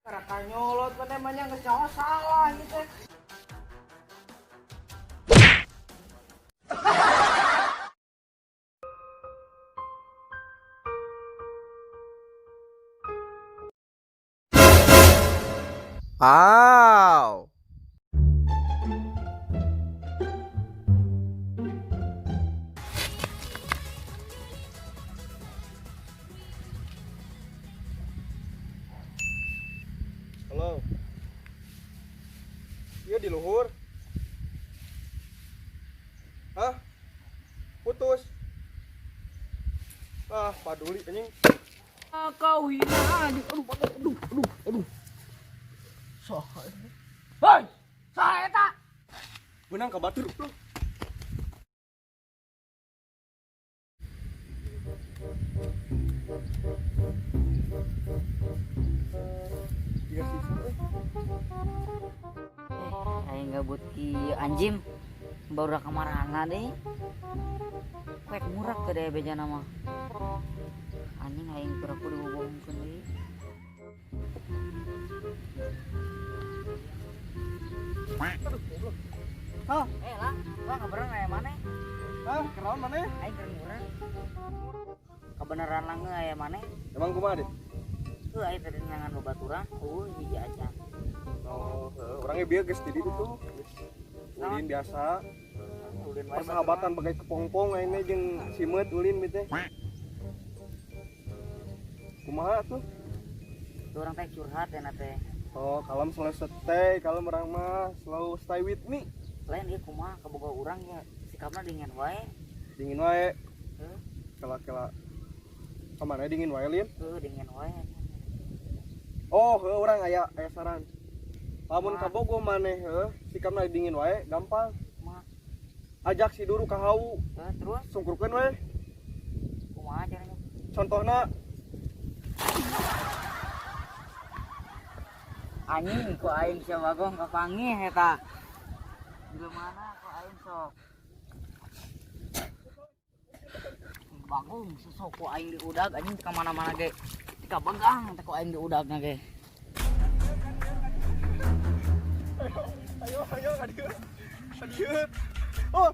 Raka nyolot mana mah nya geus nyaho salah ieu teh. Wow. Halo. Iya di luhur. Hah? Putus. Ah, paduli anjing. Kau hina aduh aduh aduh aduh aduh. Sok. Hei, saha eta? Beunang ka batur lu. Tiga sisa euy. Eh, aing gabut kieu anjim. Baru kamarana deh. Kuek murah ke deh bejana mah. Anjing aing pura kudu dibohongkeun deui. Aduh, goblok. Hah? Eh lah, lah kabaran aya maneh? Hah, kenaon maneh? Aing keur murah. Kebenaran lange aya maneh? Emang kumaha deh? Heuh aing tadi neangan babaturan, eueuh hiji acan. Oh, heuh, orangnya bieu geus di ditu tuh. Geus ulin biasa. Ulin wae Persahabatan bagai kepompong aing jeung simeut ulin bieu teh. Kumaha tuh? Tuh orang teh curhat ya teh. Oh, kalem selalu stay, kalem orang mah selalu stay with me. Lain ieu kumaha kaboga urang ya sikapna dingin wae. Dingin wae. Heuh. Kela-kela. Kamana dingin wae lin? Heuh dingin wae. Oh, heuh urang aya aya saran. Lamun Kumaha? kabogo maneh heuh, sikapna dingin wae gampang. Kumaha? Ajak si Duru ka hau, Heuh, terus sungkurkeun we. kumaha caranya? Contohna Anjing ku aing sia bagong kapanggih eta. Gimana ku aing sok. Bagong sosok ku aing diudag anjing ka mana-mana ge. Tika begang teh ku aing diudagna ge. Ayo, ayo, ka dieu. Ka dieu. Oh.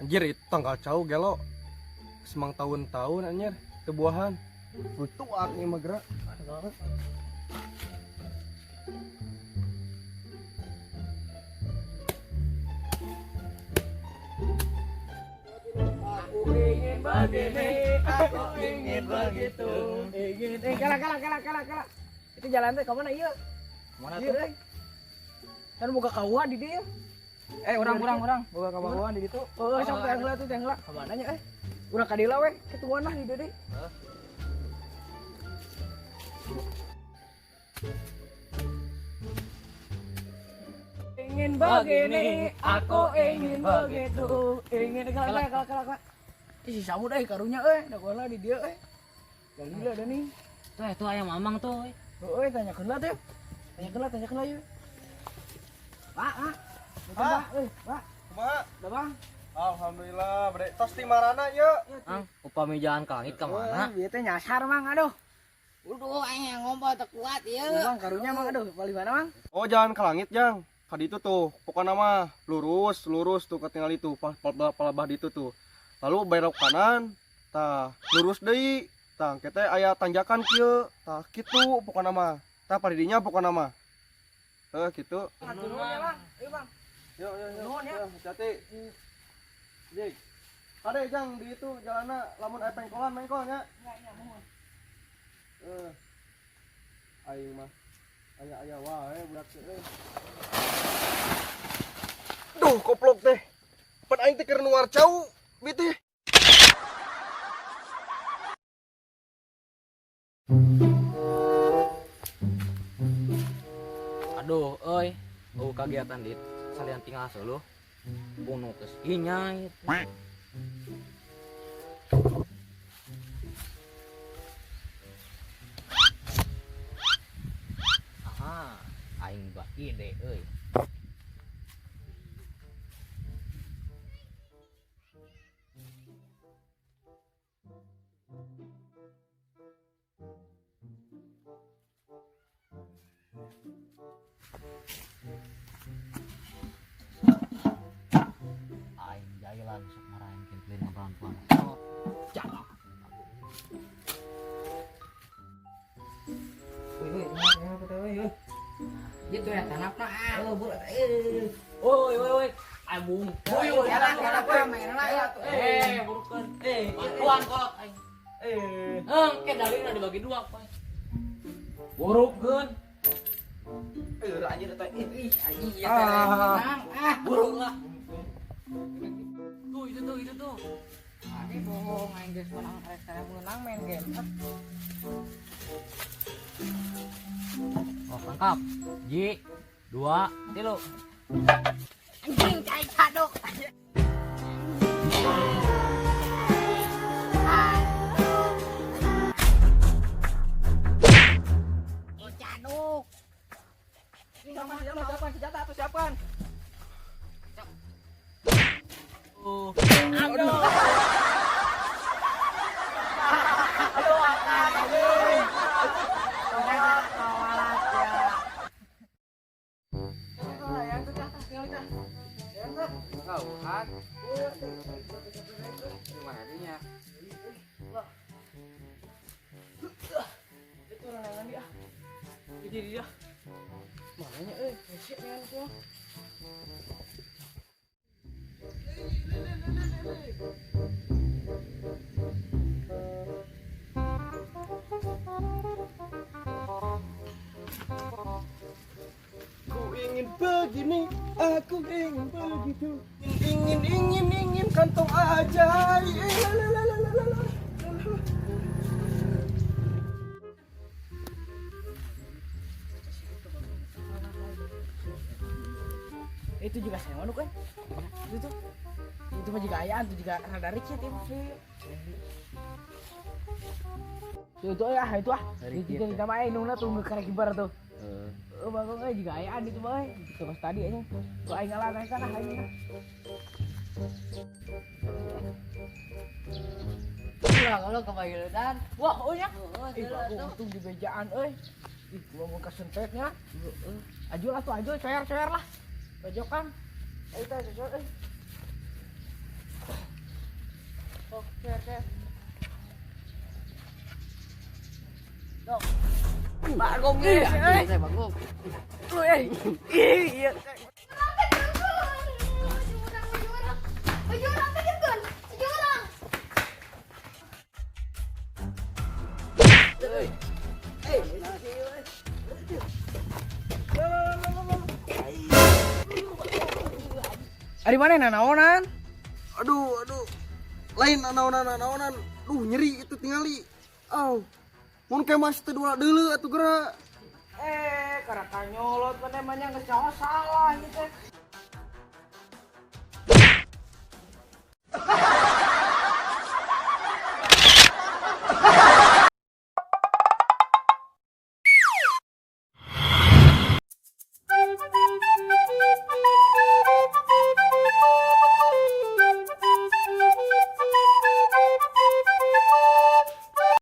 Anjir itu tanggal cau gelo. Semang tahun-tahun anjir tebuahan. Tuak nih mah gerak. Aku ingin begini, aku ingin begitu. Ingin eh kala kala kala kala kala. Itu jalan teh ka mana ieu? Mana Ieu euy. Kan boga kawah di dieu. Eh urang urang urang boga kabawan di ditu. Heeh, sok teh heula tuh teh heula. Ka mana nya eh? Urang ka dieu we, ketuan lah di dieu deui. Ingin begini, aku ingin begitu. Ingin kala kala kala kala kala. Ih, si Samud euy karunya euy, da heula di dieu euy. Gila da nih. Tuh itu ayam mamang tuh. Euy. Heeh, tanyakeun lah teh. Tanyakeun lah, tanyakeun lah yeuh. Pak, Pak. Punten, Ah. Pak, euy, Pak. Kumaha? Udah, Bang. Alhamdulillah, bre. Tos ti marana yeuh. Ang upami jalan ke langit ka mana? Euy, bieu teh nyasar, Mang, aduh. Udah aing yang ngompol teu kuat ieu. Bang, karunya, Mang, aduh, palih mana, Mang? Oh, jalan ke langit, Jang. Ka ditu tuh, pokokna mah lurus, lurus tuh ketinggal itu, palabah ditu tuh. Lalu belok kanan, tah lurus deui. Tah engke teh aya tanjakan kieu, tah kitu pokokna mah. Tah padidinya pokokna mah. Heuh kitu. Atur nuhun ya, Bang. Ayo, Bang. Yo yo yo. Nuhun ya. Yo, hati-hati. Jig. Kade Jang di itu jalanna lamun aya pengkolan mengkol nya. Ya, ya, mohon. Aing mah aya-aya wae budak teh euy. Duh, koplok teh. Pan aing teh keur nuar cau, bi teh. Aduh, euy, eueuh kagiatan dit, salian tinggal seueuh. Bunuh geus inyai. Euy. Aing jailan sok marahin kintlin perempuan. Jalan. Wih, wih, apa teh, wih, wih. Gitu ya, tanapna ah. Oh, bulat. Eh. Woi, woi, woi. Aing bung. Woi, woi, jalan, jalan, jalan, main lah ya. Eh, burukeun. Eh, bantuan kolot aing. Eh. Engke dalilna dibagi dua, poe. Burukeun. Eh, anjir eta. Ih, anjing ieu teh menang. Ah, Buruk lah. Tuh, itu tuh, itu tuh. Ini bohong, aing geus menang, rek menang main game. Ah. Oh, tangkap. Ji, dua, tilu. Anjing cai cadok. Oh, cadok. Siapkan senjata tuh, siapkan. Tuh. Aduh. Aduh, anjing. Kauhan. Gimana dinya? Itu orang dia. Jadi dia. Mananya euy, hese nean tuh. Ku ingin begini, aku ingin begitu. Ingin, ingin, ingin kantong ajaib. La, la, la, la, la, la. Itu juga saya manuk kan. Itu tuh. Itu mah juga ayaan tuh juga rada ricit itu. Tuh tuh ah itu ah. Itu juga kita main nungna tuh ngekarek kibar tuh. Heeh, bagong euy juga ayaan itu mah euy. Itu pas tadi aja. Tuh aing ngalah naik kana aing. Lah kalau kebagian. Wah, oh ya. Ih, bagong untung di bejaan euy. Ih, gua mau kesentetnya. Aju lah tuh, aju coyer-coyer lah. Pojokan. Ayo teh coyer euy. Oh, coyer, coyer. Dok. Bagong euy. Saya bagong. Lu euy. Ih, iya. Ari mana nanaonan? Aduh, aduh. Lain anaonan anaonan. Duh, nyeri itu tingali. Aw. Mun ke mas teu dua deuleu atuh geura. Eh, karena nyolot mana mah geus salah gitu.